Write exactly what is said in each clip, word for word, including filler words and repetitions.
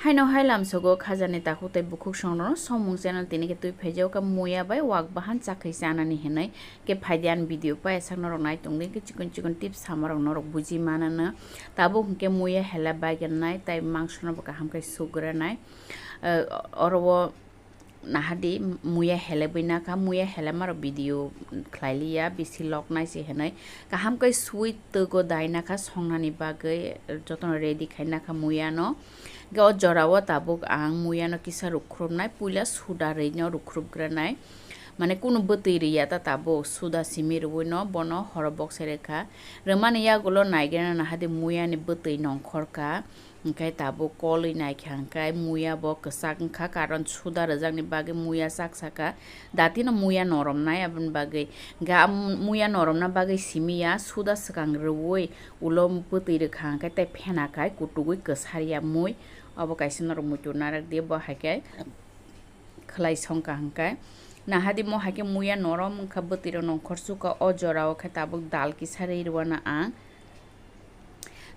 Haino hai lamsogo khajani takhuk tei bukhuk songrokno Somung channel tini khe twi phaijao kha muya bai wak bahan chakhwi chanani hinwi. Khe phaidi ani video payasak norok nai tongdi, khe chikon chikon tips samarok norok buji manano. Tabuk hinkhe muya hela bai gwnai tei mangsono bo kaham khe sugranai. Eh, oro o nahadi muya helebwi nakha, muya helemaro video khlailiya, bisi loknai se hinwi. Kaham khe sui twgo dai nakha songnani bagwi, jotono ready khai nakha muyano. Khe o jorao tabuk ang muyano kisa rukhrupnai, puila suda rwino rukhrupgranai. Mane kunu bwtwi rwya ta tabuk, suda simi rwino bono horo bokse rwkha. Rwmani yagulo naigrana nahadi muyani bwtwi nongkhorkha. Hwnkhe tabuk kolwi naikha hwnkhe muya bo kwchak wngkha, karon suda rwjakni bagwi muya chak saka. Datino muya noromnai aboni bagwi. Hwnkhe a muya noromna bagwi simiya suda swkang rwui ulo bwtwi rwkha hwnkhe tei phena khai kutugwi kwsarya mui. Obo kaisa norok muitu narak di, bo hai khe khwlai songkha hwnkhe. Nahadi mo hai khe muya norom wngkha, bwtwirok nongkhor chukha, o jorao khe tabuk dal kisa rwi rwano ang.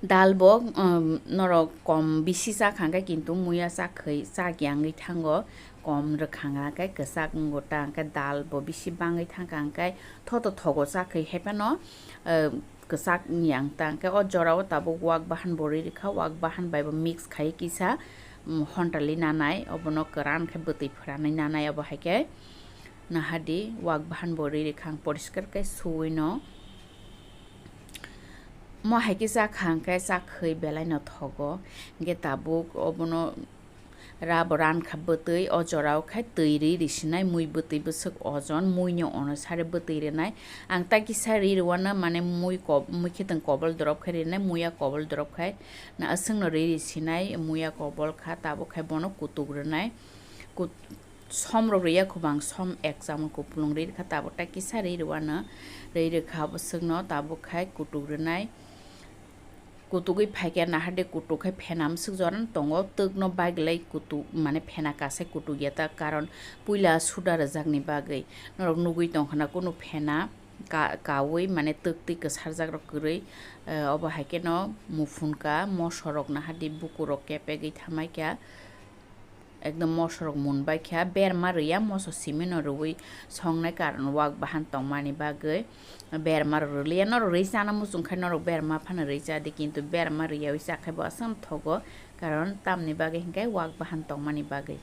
Dal bo, um, norok kom bisi chakha hwnkhe, kintu muya chakhwi chak yangwi thango, kom rwkha hwnkhe kwchak wngo ta, hwnkhe dal bo bisi bangwi thangkha hwnkhe thoto thogo chakhwi hai phano, uh, kwchak yang ta. Hwnkhe o jorao tabuk wak bahan bo rwi rwkha, wak bahan bai bo mix khai kisa, um, hontali nanai, obono kwran khe bwtwi phwranwi nanai, obo hai khe nahadi wak bahan bo rwi rwkha ang poriskar khe suwino. Mo hai khe chakha hwnkhe chakhwi belai no thogo. Hwnkhe tabuk obono rabo rankha bwtwi, o jorao khai twi rwi risinai mui bwtwi bwswk ojon, muino onusare bwtwi rwnai. Ang ta kisa rwi rwano mane mui kob-, mui khe tong kobol drop khai rwnai, muya kobol drop khai. Na aswkno rwi risinai muya kobol kha, tabuk khai bono kutuk rwnai. Kut-, Som rok rwya khubang, som ek chamung kupulung rwi rwkha, tabuk ta kisa rwi rwano rwi rwkha, bwswkno tabuk khai kutuk rwnai. Kutugwi phaikhe nahade kutuk khai phena mwswk jorano tongo, twkno bagilai kutuk, mane phena kasai kutuk ya ta, karon puila suda rwjakni bagwi. Norok nugwi tongkha na kunu phena ka-, kaui mane twktwi kwsarjak rok kwrwi, eh, obo hai kheno muphunka moso rok nahadi bukurok kepegwi thamaikha. Ekdom moso rok mun bai kha, berma rwya, moso simi no rwui songnai, karon wak bahan tongmani bagwi berma rok rwliya. Norok rwi chana muchung khai norok berma phano rwi cha di, kintu berma rwyaui cha khai bo aswk thogo, karon tamni bagwi hinkhe wak bahan tongmani bagwi.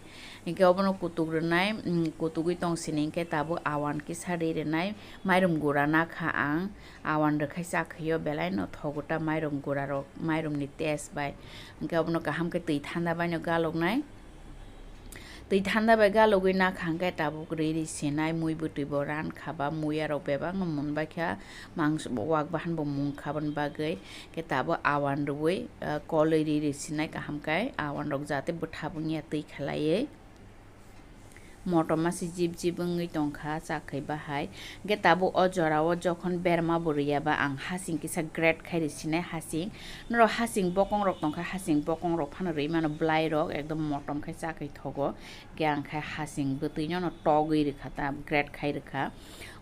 Hinkhe obono kutuk rwnai, mm, kutugwi tong sini hinkhe tabuk awan kisa rwi rwnai, mairum gura nakha ang, awan rwkhai cha khwio belai no thogo ta mairum gura rok, mairumni taste bai. Hinkhe obono kaham khe twi thanda bai no galoknai. Twi thanda bai galogwi nakha hwnkhe tabuk rwi rwi sinai, mui bwtwi bo ran kha ba, muya rok bebak no mun bai kha, mangso wak bahan bo mung kha boni bagwi. Khe tabuk awan rwui, ah, kolwi rwi rwi sinai kaham khe, awan rok jate bwthap wngya twi khlaiwi. Motom masi jip jip wngwi tongkha chakhwi bahai. Hwnkhe tabuk o jorao jokhon berma bo rwya ba ang hasing kisa grate khai rwi sinai hasing. Norok hasing bokong rok tongkha, hasing bokong rok phano rwi mano, bwlai rok ekdom motom khai chakhwi thogo. Hwnkhe ang khai hasing bwtwi no togwi rwkha ta, grate khai rwkha.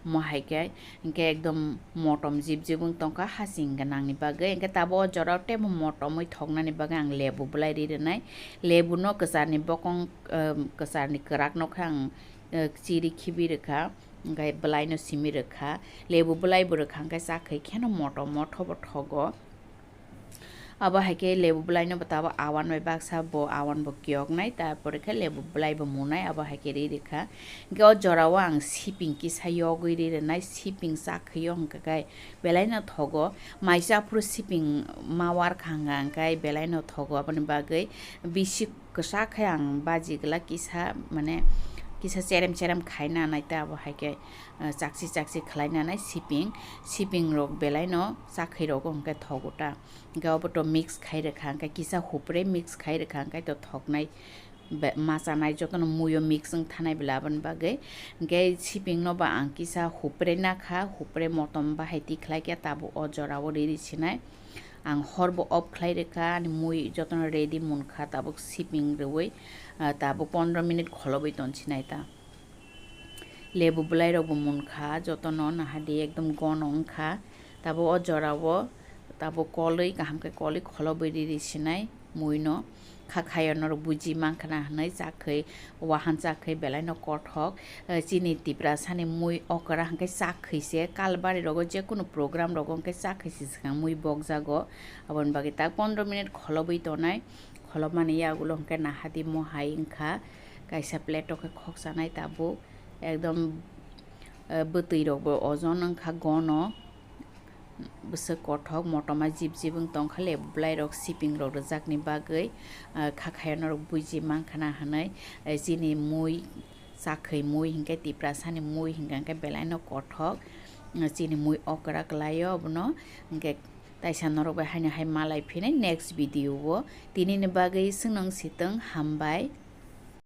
Mo hai khe Hwnkhe ekdom motom jip jip wng tongkha, hasing gwnangni bagwi. Hwnkhe tabuk o jorao teibo motomwi thoknani bagwi ang lebu bwlai ri rwnai. Lebuno kwcharni bokong, em, kwcharni kwrakno khe ang, eh, chiri khibi rwkha, hwnkhe bwlaino simi rwkha. Lebu bwlai bo rwkha hwnkhe chakhwi kheno motom mothobo thogo. Abo hai khe lebu bwlaino bo tabuk awan bai baksa bo awan bo kiyoknai, tarpore khe lebu bwlai bo munai, abo hai khe ri rwkha. Hwnkhe o jorao ang siping kisa yogwi ri rwnai, siping chakhwio hwnkhe kai belai no thogo. Mai chaphuru siping ma war kha hwnkha hwnkhe belai no thogo, aboni bagwi bisi kwchak khe ang baji glak kisa, mane kisa cherem cherem khai nanai ta, abo hai khe, ah, chakchi chakchi khlai nanai siping, siping rok belai no chakhwi rogo hwnkhe thogo ta. Hwnkhe obo to mix khai rwkha, hwnkhe kisa hupre mix khai rwkha, hwnkhe to thoknai be-, ma chanai jotono muiyo mix wng thanai bwla aboni bagwi. Hwnkhe siping no ba ang kisa hupre nakha, hupre motom bahai tikhlai khe tabuk o jorao ri ri sinai. Ang hor bo off khlai rwkha, ani mui jotono ready munkha, tabuk siping rwui, ah, tabuk pondro minute kholobwi ton sinai ta. Lebu bwlai rok bo munkha, jotono nahadi ekdom gono wngkha. Tabuk o jorao tabuk kolwi kaham khe kolwi kholobwi ri ri sinai muino. Kha khayo norok buji mankha na hwnwi chakhwi, wahan chakhwi belai no kothok. Eh, chini Tiprasani mui okra hwnkhe chakhwi se, kalbari rogo jekunu program rogo hwnkhe chakhwi se swkang mui bokjago. Aboni bagwi tak pondro minute kholobwi tonai, kholobmani yagulo hwnkhe nahadi mohai wngkha, kaisa plate o khe khokchanai tabuk, ekdom, eh, bwtwi rokbo ojon wngkha gono. Bwswk kothok, motoma jip jip wng tongkha le, bwlairok sipingrok rwjakni bagwi, ah, kha khayo norok buji mankha na hwnwi, eh, chini mui, chakhwi mui hinkhe Tiprasani mui hinkha hinkhe belai no kothok, ah, chini mui okra kwlaio obono, hinkhe taisa norok bai haino hai malai phinai next video o, tinini bagwi swngno wng sitwng, hambai.